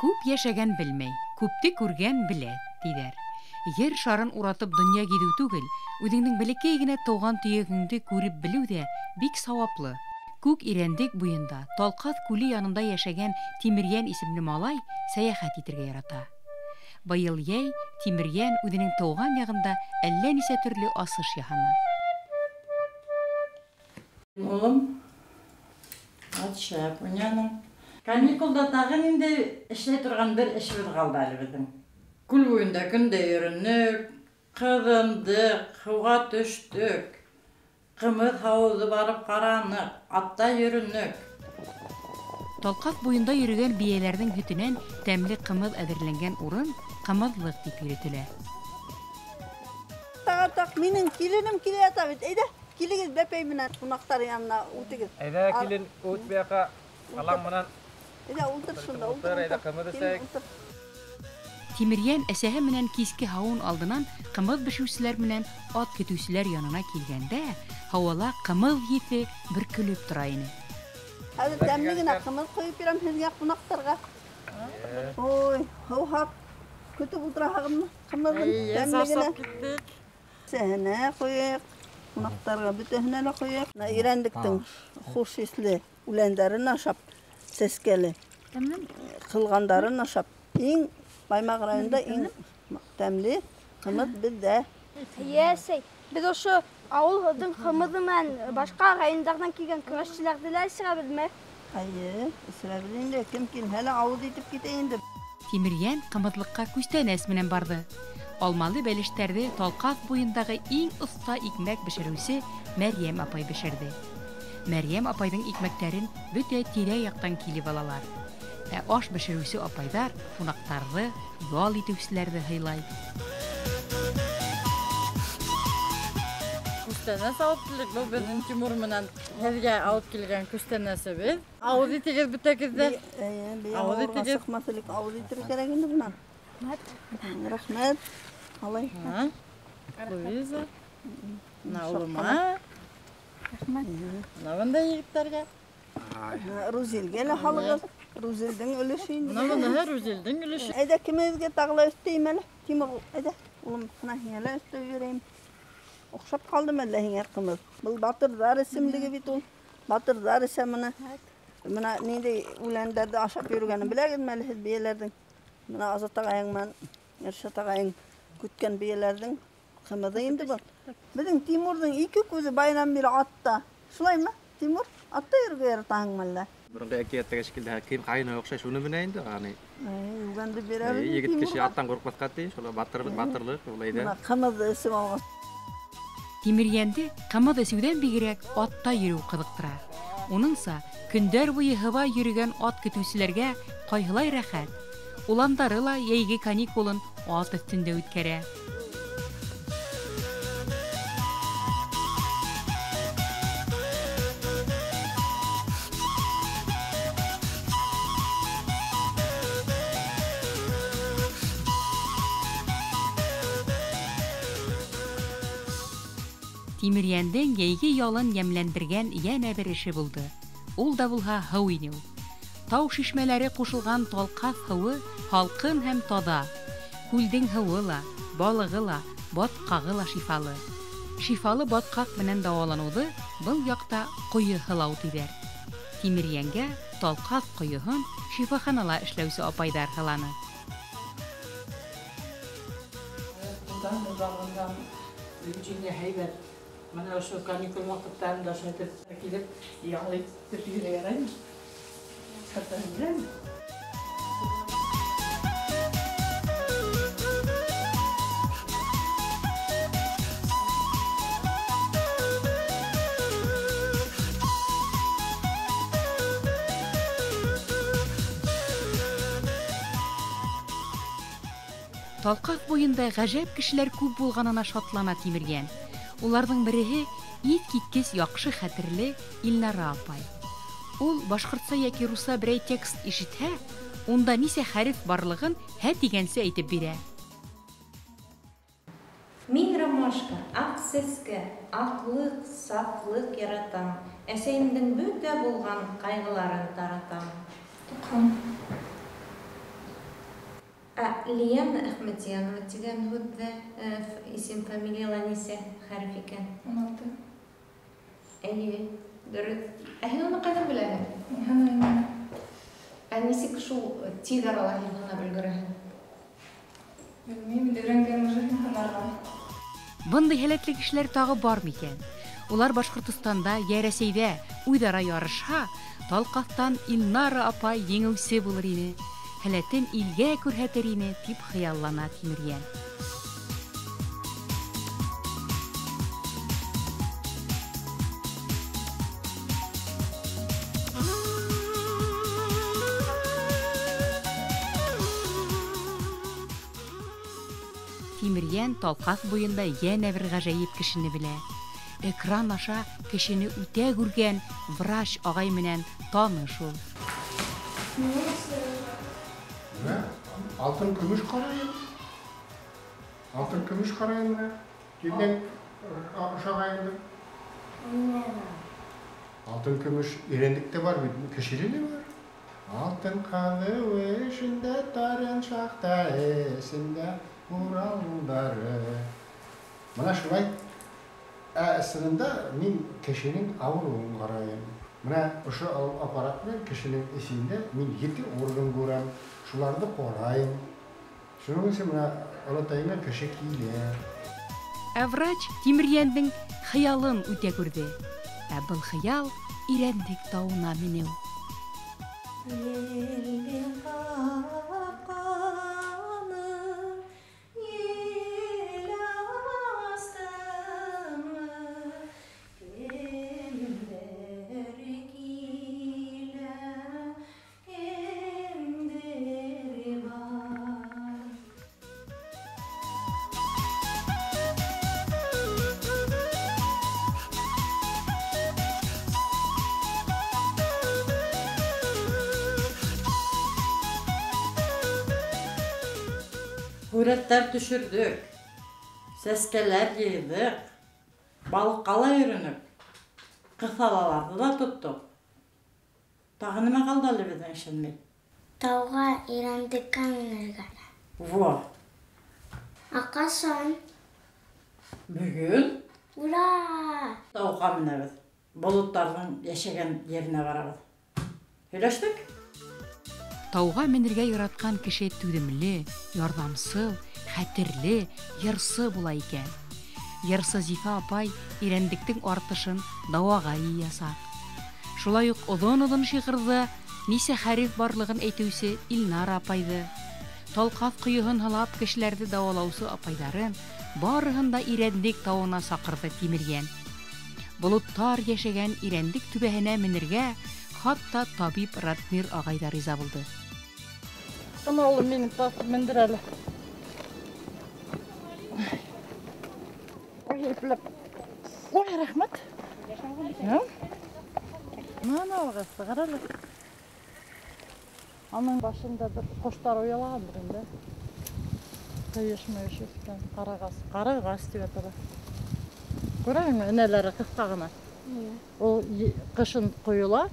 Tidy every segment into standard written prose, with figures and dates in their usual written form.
Күп йәшәгән белмәй, күпте күргән белә, тиҙәр. Ер шарын уратып донъя гиҙеү түгел, үҙеңдең бәләкәй генә тыуған төйәгеңде күреп белеү ҙә бик сауаплы. Күк Ирәндек буйында, Талҡаҫ күле янында йәшәгән Тимерйән исемле малай сәйәхәт итергә ярата. Быйыл йәй Тимерйән үҙенең тыуған яғында әллә нисә төрлө асыш яһаны. Улым, ат шәп уйнаның. Каникулда тағы ниндәй эшләй торған бер эшебеҙ ҡалды әле беҙҙең. Күл буйында көндә йөрөнөк, ҡыҙындыҡ, һыуға төштөк, ҡымыҙ һауыҙы барып ҡараныҡ, атта йөрөнөк. Талҡаҫ буйында йөрөгән бейәләрҙең һөтөнән тәмле ҡымыҙ әҙерләнгән урын ҡымыҙлыҡ тип йөрөтөлә. Тағартаҡ, минең киленем килә ята бит. Әйҙә, килегеҙ бәпәй менән ҡунаҡтар янына үтегеҙ. Әйҙә, килен, үт бияҡа, алаң менән. Әйҙә, ултыр шунда, ултыр, әйҙә, ҡымыҙ эсәйек. Тимерйән әсәһе менән киске һауын алдынан ҡымыҙ бешеүселәр менән ат көтөүселәр янына килгәндә, һауала ҡымыҙ еҫе бөркөлөп тора ине. Хәҙер тәмле генә ҡымыҙ ҡойоп бирәм һеҙгә ҡунаҡтарға. Ой, һыуһап көтөп ултыраһығыҙмы? Ҡымыҙын тәмле генә. Әсәһенә ҡуйыҡ, ҡунаҡтарға бөтәһенә лә ҡуйыҡ. Ирәндектең хуш еҫле үләндәрен ашап, сәскәле ҡылғандарын ашап, иң Баймаҡ районында иң тәмле ҡымыҙ беҙҙә. Әсәй, беҙ ошо ауылдың ҡымыҙы менән башҡа райондарҙан килгән көрәшселәрҙе лә эсерәбеҙме? Эйе, эсерәбеҙ инде. Кем килһә лә ауыҙ итеп китә инде. Тимерйән ҡымыҙлыҡҡа күстәнәс менән барҙы. Алмалы бәлештәрҙе Талҡаҫ буйындағы иң оҫта икмәк бешереүсе Мәрйәм апай бешерҙе. Мәрйәм апайҙың икмәктәрен бөтә тирә-яҡтан килеп алалар. Ә аш бешереүсе апайҙар ҡунаҡтарҙы, ял итеүселәрҙе һыйлай. Күстәнәс алып килдек. Был беҙҙең Тимур менән һеҙгә алып килгән күстәнәсебеҙ. Ауыҙ итегеҙ бөтәгеҙ ҙә. Эйе, Ауыҙ итегеҙ. Сыҡмаҫ элек ауыҙ итергә кәрәк инде бынан. Рәхмәт. Алай. Луиза. Бына улыма. Рәхмәт. Бына бындай егеттәргә. Рузилгә лә һалығыҙ. Рузилдең өлөшө инде. Бына быныһы Рузилдең өлөшө. Әйҙә, кемегеҙгә тағы ла өҫтәйем әле? Тимур, әйҙә, улым, бына һиңә лә өҫтәп бирәйем. Оҡшап ҡалдымы әллә һиңә ҡымыҙ? Был батырҙар эсемлеге бит ул. Батырҙар эсә быны. Бына ниндәй үләндәрҙе ашап йөрөгәнен беләгеҙме әле һеҙ бейәләрҙең? Бына Азат ағайың менән Иршат ағайың көткән бейәләрҙең ҡымыҙы инде был. Беҙҙең Тимурҙың ике күҙе байынан бире атта. Шулаймы, Тимур? Атта йөрөргә яратаһыңмы әллә? Боронғо әкиәттәге шикелле кем ҡайына оҡшай шуны менә инде, аны. Үгәнде бирәбеҙ. Егет кеше аттан ҡурҡмаҫҡа тейеш, шул батыр, батырлыҡ улай ҙа. Бына ҡымыҙҙы эсеп алғас. Тимерйәнде ҡымыҙ эсеүҙән бигерәк атта йөрөү ҡыҙыҡтыра. Уныңса, көндәр буйы һыва йөрөгән ат көтөүселәргә ҡайһылай рәхәт. Уландары ла йәйге каникулын ат өҫтөндә үткәрә. Тимерйәндең йәйге ялын йәмләндергән йәнә бер эше булды. Ул да булһа һыу инеү. Тау шишмәләре ҡушылған Талҡаҫ һыуы һалҡын һәм таҙа. Күлдең һыуы ла, балығы ла, батҡағы ла шифалы. Шифалы батҡаҡ менән дауаланыуҙы был яҡта ҡойо һылау тиҙәр. Тимерйәнгә Талҡаҫ ҡойоһон шифаханала эшләүсе апайҙар һыланы. Һәйбәт. Бына ошо каникул ваҡыттарында шайтып килеп, ял итеп йөрөй яраймы? Хәтерләйем. Талҡаҫ буйында ғәжәп кешеләр күп булғанына шатлана Тимерйән. Уларҙың береһе иҫ киткес яҡшы хәтерле Илнара апай. Ул башҡортса йәки русса берәй текст ишетһә, унда нисә хәреф барлығын һә тигәнсе әйтеп бирә. Мин ромашка, аҡ сәскә, аҡлыҡ, сафлыҡ яратам. Әсәйемдең бөтә булған ҡайғыларын таратам. 90. Ә Лиана Әхмәтйәнова тигән һүҙҙә исем фамилияла нисә хәреф икән? 16. Әйе, дөрөҫ. Ә һин уны ҡайҙан беләһең? Һанайым. Ә нисек шул тиҙ арала һин һанап өлгөрәһең? Белмәйем, инде өйрәнгән уже һанарға. Бындай һәләтле кешеләр тағы бар микән? Улар Башҡортостанда йә Рәсәйҙә үҙ-ара ярышһа, Талҡаҫтан Илнара апай еңеүсе булыр ине, һәләтен илгә күрһәтер ине, тип хыяллана Тимерйән. Тимерйән Талҡаҫ буйында йәнә бер ғәжәйеп кешене белә. Экран аша кешене үтә күргән врач ағай менән таныш ул. Менә алтын көмөш ҡарайым. Алтын көмөш ҡарайым менә. Тиҙҙән ашағайым. Алтын көмөш Ирәндектә бар бит, кешелә лә бар. Алтын ҡаҙыу эшендә тарын шахта эсендә Уралдары. Мына шулай. Ә ысынында мин кешенең ауырыуын ҡарайым. Мына ошо аппарат менән кешенең эсендә мин 7 орган күрәм, шуларҙы ҡарайым. Шуның өсөн мына олатайыма кеше килә. Ә врач Тимерйәндең хыялын үтә күрҙе. Ә был хыял Ирәндек тауына менеү. Һүрәттәр төшөрҙөк, сәскәләр йыйҙыҡ, балыҡҡа ла йөрөнөк, ҡыҫалаларҙы ла тоттоҡ. Тағы нимә ҡалды әле беҙҙең эшләнмәй? Тауға Ирәндеккә менергә. Во! Ә ҡасан? Бөгөн. Ура! Тауға менәбеҙ. Болоттарҙың йәшәгән еренә барабыҙ. Һөйләштек? Тауға менергә яратҡан кеше түҙемле, ярҙамсыл, хәтерле, йырсы була икән. Йырсы Зифа апай Ирәндектең артышын дауаға йыясаҡ. Шулай уҡ оҙон-оҙон шиғырҙы нисә хәреф барлығын әйтеүсе Илнара апайҙы, Талҡаҫ ҡойоһон һылап кешеләрҙе дауалаусы апайҙарын барыһын да Ирәндек тауына саҡырҙы Тимерйән. Болоттар йәшәгән Ирәндек түбәһенә менергә хатта табип Ратмир ағай ҙа риза булды. Бына улым мине тартып мендер әле. Ой, ипләп. Ой, рәхмәт. Мына ағасы, ҡара әле. Аның башында бер ҡоштар оялағандыр инде. Ҡыйыш-мыйыш үҫкән ҡарағас. Ҡарағас тип атала. Күрәһеңме, энәләре ҡыҫҡа ғына. Ул ҡышын ҡойола,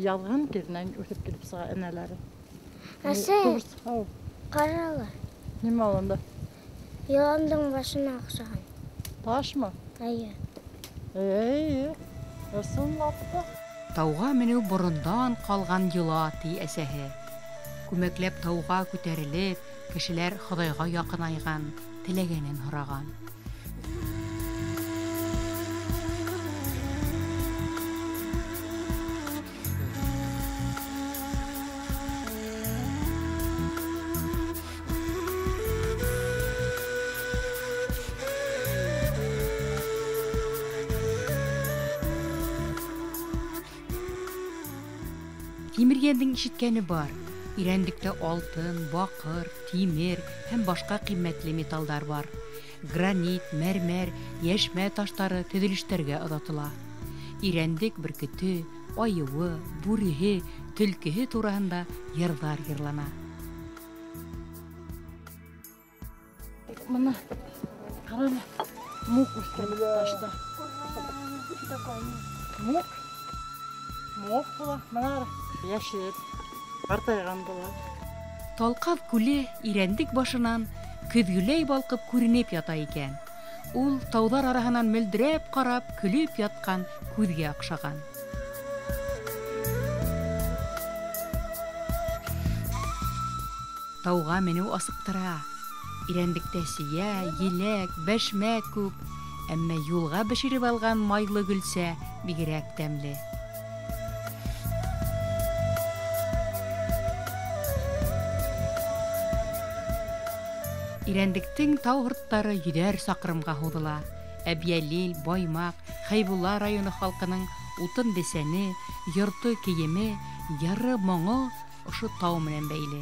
яҙғын киренән үҫеп килеп сыға энәләре. Әсәй, ҡара әле. Нимә ул унда? Йыландың башына оҡшаған. Ташмы? Эйе. Эйе, ысынлап та. Тауға менеү борондан ҡалған йола, ти әсәһе. Күмәкләп тауға күтәрелеп, кешеләр Хоҙайға яҡынайған, теләгәнен һораған. Тимерйәндең ишеткәне бар. Ирәндектә алтын, баҡыр, тимер һәм башҡа ҡиммәтле металдар бар. Гранит, мәрмәр, йәшмә таштары төҙөлөштәргә оҙатыла. Ирәндек бөркөтө, айыуы, бүреһе, төлкөһө тураһында йырҙар йырлана. Мына ҡара әле, муҡ үҫкән ташта. Муҡ? Муҡ була, мына ҡара. Йәшел, ҡартайған була. Талҡаҙ күле Ирәндек башынан көҙгөләй балҡып күренеп ята икән. Ул тауҙар араһынан мөлдөрәп ҡарап, көлөп ятҡан күҙгә оҡшаған. Тауға менеү асыҡтыра. Ирәндектә сейә, еләк, бәшмәк күп, әммә юлға бешереп алған майлы гөлсә бигерәк тәмле. Ирәндектең тау һырттары 100 саҡрымға һуҙыла. Әбйәлил, Баймаҡ, Хәйбулла районы халҡының утын бесәне, йорто кейеме, йыры моңо ошо тау менән бәйле.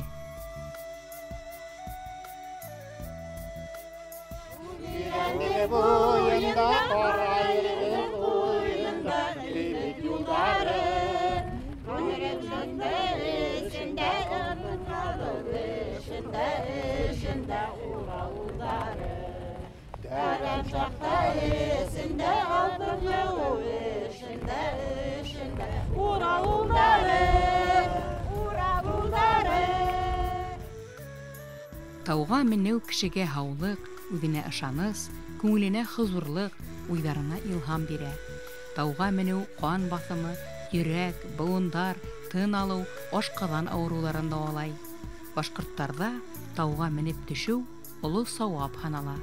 Тауға менеү кешегә һаулыҡ, үҙенә ышаныс, күңеленә хозурлыҡ, уйҙарына илһам бирә. Тауға менеү ҡан баҫымы, йөрәк, быуындар, тын алыу, ашҡаҙан ауырыуҙарын дауалай. Башҡорттарҙа тауға менеп төшөү оло сауап һанала.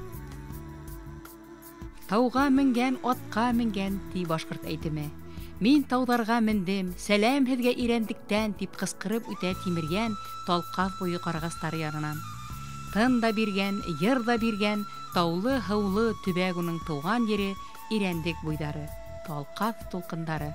Тауға менгән, атҡа менгән, ти башҡорт әйтеме. Мин тауҙарға мендем, сәләм һеҙгә Ирәндектән, тип ҡысҡырып үтә Тимергән Талҡаҙ буйы ҡарағастары янынан. Тын да биргән, йыр ҙа биргән, таулы, һыулы төбәк уның тыуған ере Ирәндек буйҙары, Талҡаҙ тулҡындары.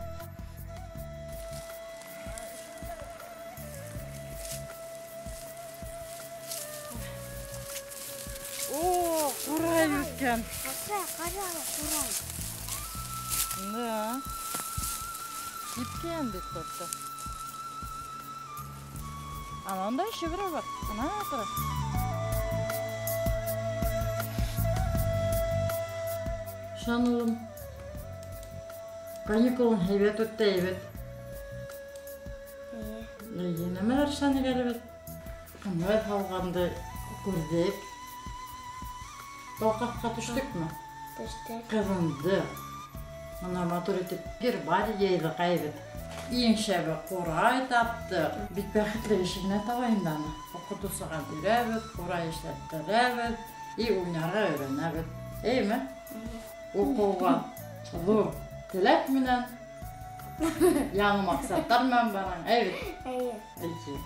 О, ҡурай үҫкән. Ҡара, ҡурай. Да. Кипкән бит тотто. Ана унда еще берәү бар. Ана тора. Шан улым. Каникулың һәйбәт үтте, һәйбәт. Эйе. Нәмәләр эшләнек әле бит? Ҡымыҙ һалғанды күрҙек. Талҡаҫҡа төштөкмө? Төштөк. Ҡыҙынды. Мына матур итеп гербарий йыйҙыҡ әйбәт. Иң шәбе ҡурай таптыҡ. Бик бәхетле эшенә таба инде аны. Уҡытыусыға бирәбеҙ, ҡурай эшләттерәбеҙ, и уйнарға өйрәнәбеҙ. Эйме? Уҡыуға ҙур теләк менән, яңы маҡсаттар менән бараң, әйбәт? Эйе. Эйе.